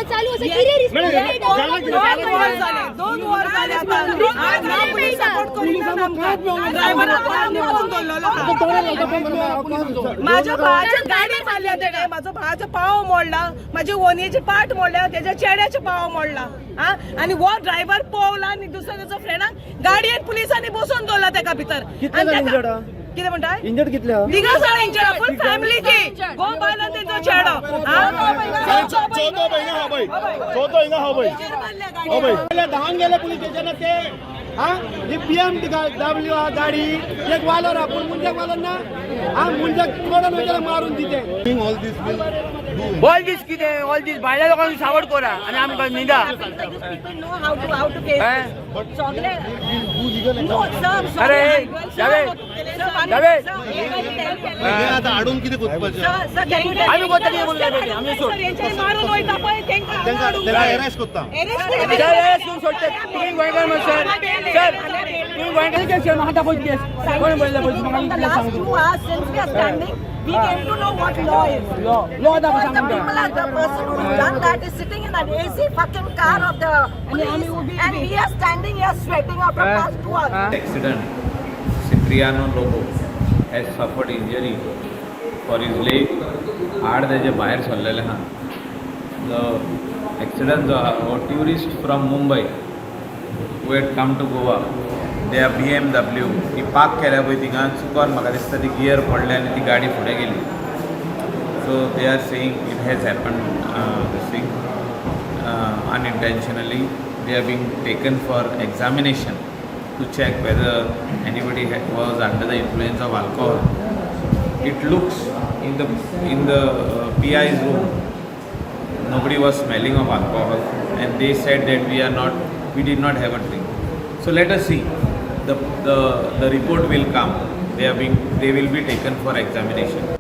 हांगा चालू आसा. कितें रिस्पॉन्स मेळटा? 2 वर जाले, 2 वर जाले आतां. ना पुलीस सपोर्ट करिना आमकां. ड्रायव्हराक मारून दवरलेलो आहा. माझ्या भावाच्या गाडी मारल्या तेणे, म्हाजो भावाचो पाव मोडला, माझी वोनयेची पाट मोडल्या, तेच्या चेड्याचे पाव मोडला. हा, आनी हो ड्रायव्हर पोवला आनी दुसरो तेचो फ्रेंडाक गाडयेन पुलिसांनी बसोवन दवरला तेका भितर. कितले आनी जाण तेका- injured आहा? कितें म्हणटा? इंजर्ड कितले आहा? तिगा जाण इंजर्ड, फूल फॅमिली ती, घोव बायल आनी तेंचो चेडो. हा. चौथो बाई हिंगा हा बाई, चौथो हिंगा हा बाई, हो बाई. धांवन गेले पुलीस स्टेशनात ते. हा, ही पी एम डब्ल्यू गाडी एक वालोर हा, पूण मुंजाक वालोर ना. हा, मुंजाक चोडून वयताले मारून तिथे. All this will do. All दीस कितें, ऑल दीस भायल्या लोकांक सावड कोरा आनी आमकां न्हिदा. People know how to face हें? सगळे. Do legal No, sir, sorry. अरे, जावेद, जावेद. हे आता हाडून कितें कोत्पाचें? आमी कोत्ता कितें म्हणून जाय, आमी सोड. मारून वयता पळय तेंकां. तांकां तांकां अरेस्ट कोत्ता. सर, हे सून सोडटात तुमी गोंयकार मरे सर. सर, तुमी गोंयकार केस म्हाका दाखोवची केस कोण बरयला पळय म्हाका. From the इतलें last सांग. 2 hours since we are standing, we came to know what law is. Law law दाखव. Because the सांग. People are, the person who has done that is sitting in an AC fucking car of the police and we are standing here sweating after past 2 hours. Accident, Cipriano Lobo has suffered injury for his leg. हाड तेजें भायर सरलेलें आहा. The accident जो आहा हो tourist from Mumbai who had come to Goa, they are BMW ती park केल्या पळय थिंगा चुकोन म्हाका दिसता ती गियर पडले आनी ती गाडी फुडें गेली. So they are saying it has happen this thing unintentionally. They are being taken for examination to check whether anybody was under the influence of alcohol. It looks in the PI's room, nobody was smelling of alcohol, and they said that we are not, we did not have a drink. So let us see. The report will come. They are being, they will be taken for examination.